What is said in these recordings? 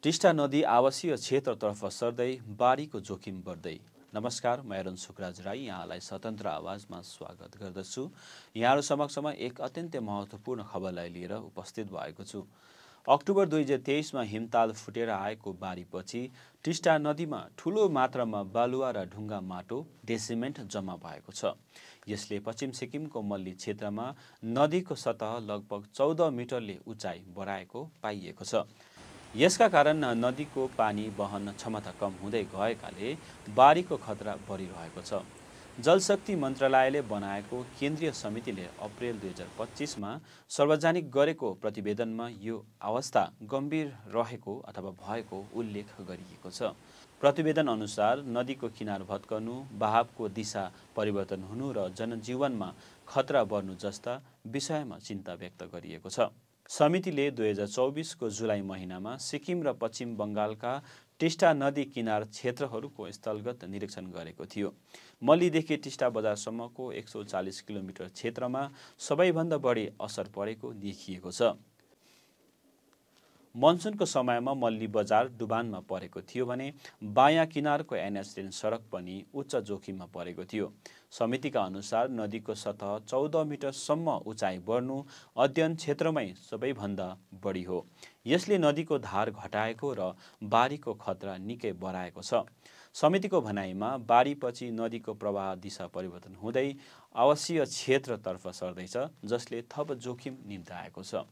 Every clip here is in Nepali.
टिस्टा नदी आवासीय क्षेत्रतर्फ सर्दै बाढीको जोखिम बढ्दै। नमस्कार, म अरुण सुखराज राई यहाँलाई स्वतन्त्र आवाजमा स्वागत गर्दछु। यहाँहरू समक्षमा एक अत्यन्तै महत्त्वपूर्ण खबरलाई लिएर उपस्थित भएको छु। अक्टोबर 2023मा हिमताल फुटेर आएको बाढीपछि टिस्टा नदीमा ठूलो मात्रामा बालुवा र ढुङ्गा माटो डेसिमेन्ट जम्मा भएको छ। यसले पश्चिम सिक्किमको मल्ली क्षेत्रमा नदीको सतह लगभग 14 मिटरले उचाइ बढाएको पाइएको छ। यसका कारण नदीको पानी वहन क्षमता कम हुँदै गएकाले बाढीको खतरा बढिरहेको छ। जलशक्ति मन्त्रालयले बनाएको केन्द्रीय समितिले अप्रिल 2025मा सार्वजनिक गरेको प्रतिवेदनमा यो अवस्था गम्भीर रहेको अथवा भएको उल्लेख गरिएको छ। प्रतिवेदन अनुसार नदीको किनार भत्कनु, बहावको दिशा परिवर्तन हुनु र जनजीवनमा खतरा बढ्नु जस्ता विषयमा चिन्ता व्यक्त गरिएको छ। समितिले 2024को जुलाई महिनामा सिक्किम र पश्चिम बङ्गालका टिस्टा नदी किनार क्षेत्रहरूको स्थलगत निरीक्षण गरेको थियो। मल्लीदेखि टिस्टा बजारसम्मको 140 किलोमिटर क्षेत्रमा सबैभन्दा बढी असर परेको देखिएको छ। मनसुनको समयमा मल्ली बजार डुबानमा परेको थियो भने बायाँ किनारको NH10 सडक पनि उच्च जोखिममा परेको थियो। समितिका अनुसार नदीको सतह 14 मिटरसम्म उचाइ बढ्नु अध्ययन क्षेत्रमै सबैभन्दा बढी हो। यसले नदीको धार घटाएको र बाढीको खतरा निकै बढाएको छ। समितिको भनाइमा बाढीपछि नदीको प्रवाह दिशा परिवर्तन हुँदै आवासीय क्षेत्रतर्फ सर्दैछ, जसले थप जोखिम निम्त्याएको छ।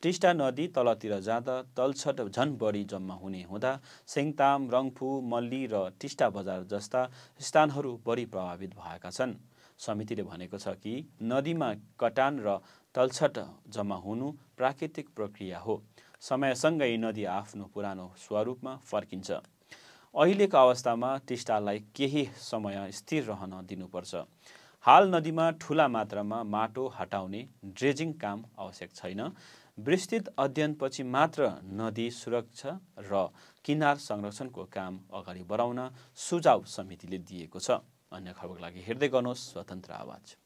टिस्टा नदी तलतिर जाँदा तलछट झन बढी जम्मा हुने हुँदा सेङताम, रङ्फू, मल्ली र टिस्टा बजार जस्ता स्थानहरू बढी प्रभावित भएका छन्। समितिले भनेको छ कि नदीमा कटान र तलछट जम्मा हुनु प्राकृतिक प्रक्रिया हो। समयसँगै नदी आफ्नो पुरानो स्वरूपमा फर्किन्छ। अहिलेको अवस्थामा टिस्टालाई केही समय स्थिर रहन दिनुपर्छ। हाल नदीमा ठूला मात्रामा माटो हटाउने ड्रेजिङ काम आवश्यक छैन। विस्तृत अध्ययनपछि मात्र नदी सुरक्षा र किनार संरक्षणको काम अगाडि बढाउन सुझाव समितिले दिएको छ। अन्य खबरको लागि हेर्दै गर्नुहोस् स्वतन्त्र आवाज।